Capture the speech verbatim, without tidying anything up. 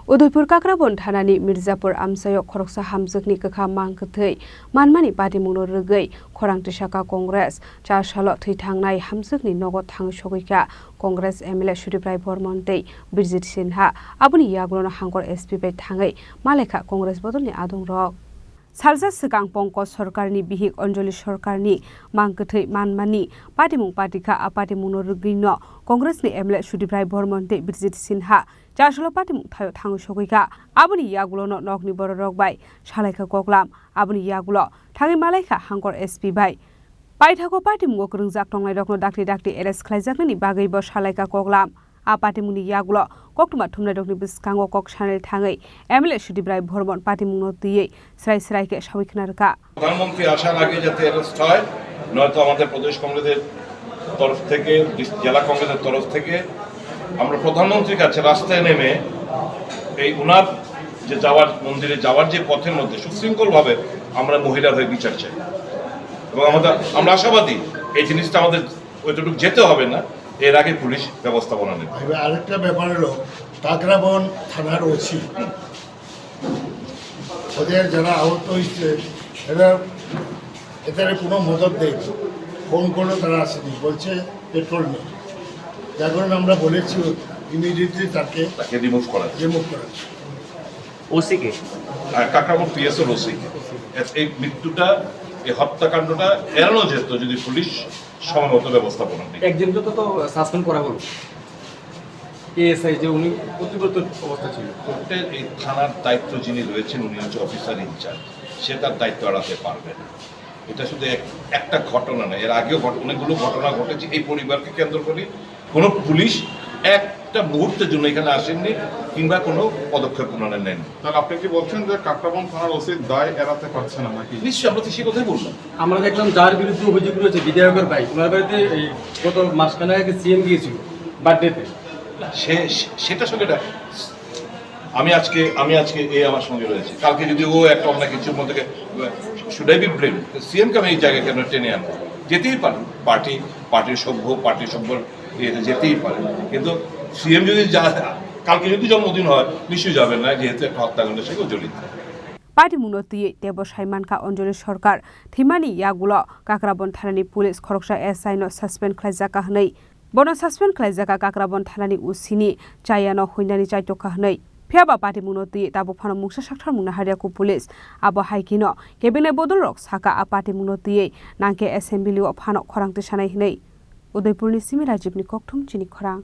Udaipur Kakrabon thanani Mirzapur amchaio khoroksa hamjwkni kwkha mang kwthwi manmani patimungno rwgwi khorang tisaka Congress char salo thwi thangnai hamjwkni nogo thangwi sogwi kha Congress M L A Sudip Rai Bormon tei Birjit Sinha. Aboni yagulono Hangkor S P bai thangwi malaikha Congress bodolni adongrok. Salsa swkang Pankaj Sarkarni bihik Anjali Sarkarni mang kwthwi manmani patimung patikha. A patimungno rwgwino Congressni M L A Sudip Rai Bormon tei Birjit Sinha char salo patimung thaio thangwi sogwi kha. Aboni yagulono nokni bororok bai salaikha koklam. Aboni yagulo thangwi malaikha Hangkor S P bai. Paithago patimungo kwrwngjak tongnairokno dakti dakti arrest khlaijaknani bagwibo salaikha koklam. A patimungni yagulo koktwma thumnairokni bwskango kok sanani thangwi M L A Sudip Rai Bormon patimungno twiwi srai srai khe sawi khna rwkha. প্রধানমন্ত্রী আসার আগে যাতে অ্যারেস্ট হয়, নয়তো আমাদের প্রদেশ কংগ্রেসের তরফ থেকে, জেলা কংগ্রেসের তরফ থেকে আমরা প্রধানমন্ত্রীর কাছে রাস্তায় নেমে এই ওনার যে যাওয়ার, মন্দিরে যাওয়ার যে পথের মধ্যে সুশৃঙ্খলভাবে আমরা মহিলার হয়ে বিচার চাই। এবং আমাদের, আমরা আশাবাদী এই জিনিসটা আমাদের অতটুকু যেতে হবে না, এর আগে পুলিশ ব্যবস্থাপনা নেবে। এবার আরেকটা ব্যাপার হলো, কাকরাবন থানার ওসি, ওদের যারা আহত হয়েছে, এরা, এদের কোনো মদত দেয়নি। ফোন করলেও তারা আসেনি, বলছে পেট্রোল নেই। যার কারণে আমরা বলেছি ইমিডিয়েটলি তাকে তাকে রিমুভ করা। রিমুভ করা। ওসি কে? আর কাকরাবন পিএসওর ওসি। এই মৃত্যুটা, এই হত্যাকাণ্ডটা এড়ানো যেত যদি পুলিশ সময় মতো ব্যবস্থাপনা নিত। একজনকে তো, তো সাসপেন্ড করা হলো, এএসআই, যে উনি কর্তব্যরত অবস্থা ছিল। কোর্টের এই থানার দায়িত্ব যিনি রয়েছেন, উনি হচ্ছে অফিসার ইনচার্জ, সে তার দায়িত্ব এড়াতে পারবে না। এটা শুধু এক, একটা ঘটনা নয়, এর আগেও ঘট-, অনেকগুলো ঘটনা ঘটেছে এই পরিবারকে কেন্দ্র করে। কোনো পুলিশ একটা মুহূর্তের জন্য এখানে আসেননি কিংবা কোনো পদক্ষেপ ওনারা নেননি। তাহলে আপনি কি বলছেন যে কাকরাবন থানার ওসির দায় এড়াতে পারছে না নাকি? নিশ্চয়ই, আমরা তো সে কথাই বললাম। আমরা দেখলাম যার বিরুদ্ধে অভিযোগ রয়েছে বিধায়কের ভাই, ওনার বাড়িতে এই গত মাসখানেক আগে সিএম গিয়েছিল বার্থডেতে। না, সে, সে-, সেটার সঙ্গে এটা, আমি আজকে, আমি আজকে এ আমার সঙ্গে রয়েছে, কালকে যদি ও একটা অন্য কিছুর মধ্যে, should I be blamed? CM কে আমি এই জায়গায় কেন টেনে আনবো? যেতেই পারেন, পার্টি, পার্টির সভ্য, পার্টির সভ্য ইয়েতে যেতেই পারেন, কিন্তু সিএম যদি যা, কালকে যদি জন্মদিন হয়, নিশ্চয়ই যাবেন না, যেহেতু একটা হত্যাকাণ্ডের সঙ্গে জড়িত। Patimungno twiwi teibo sai mankha Anjali Sarkar thwimani yagulo Kakrabon thanani police khoroksa S I no suspend khlaijak kha hwnwi. Bono suspend khlaijak kha Kakrabon thanani O C ni chayano huinani chaitokha hwnwi. Phiyaba patimungno twiwi tabuk phano mungsa sakthar mungna haryaku police. Abo hai kheno kebengni bodolrok sakha a patimungno twiwi nangkhe assembly o phano khorang tisanai hwnwi. Udaipurni simi Rajibni kokthum chini khorang.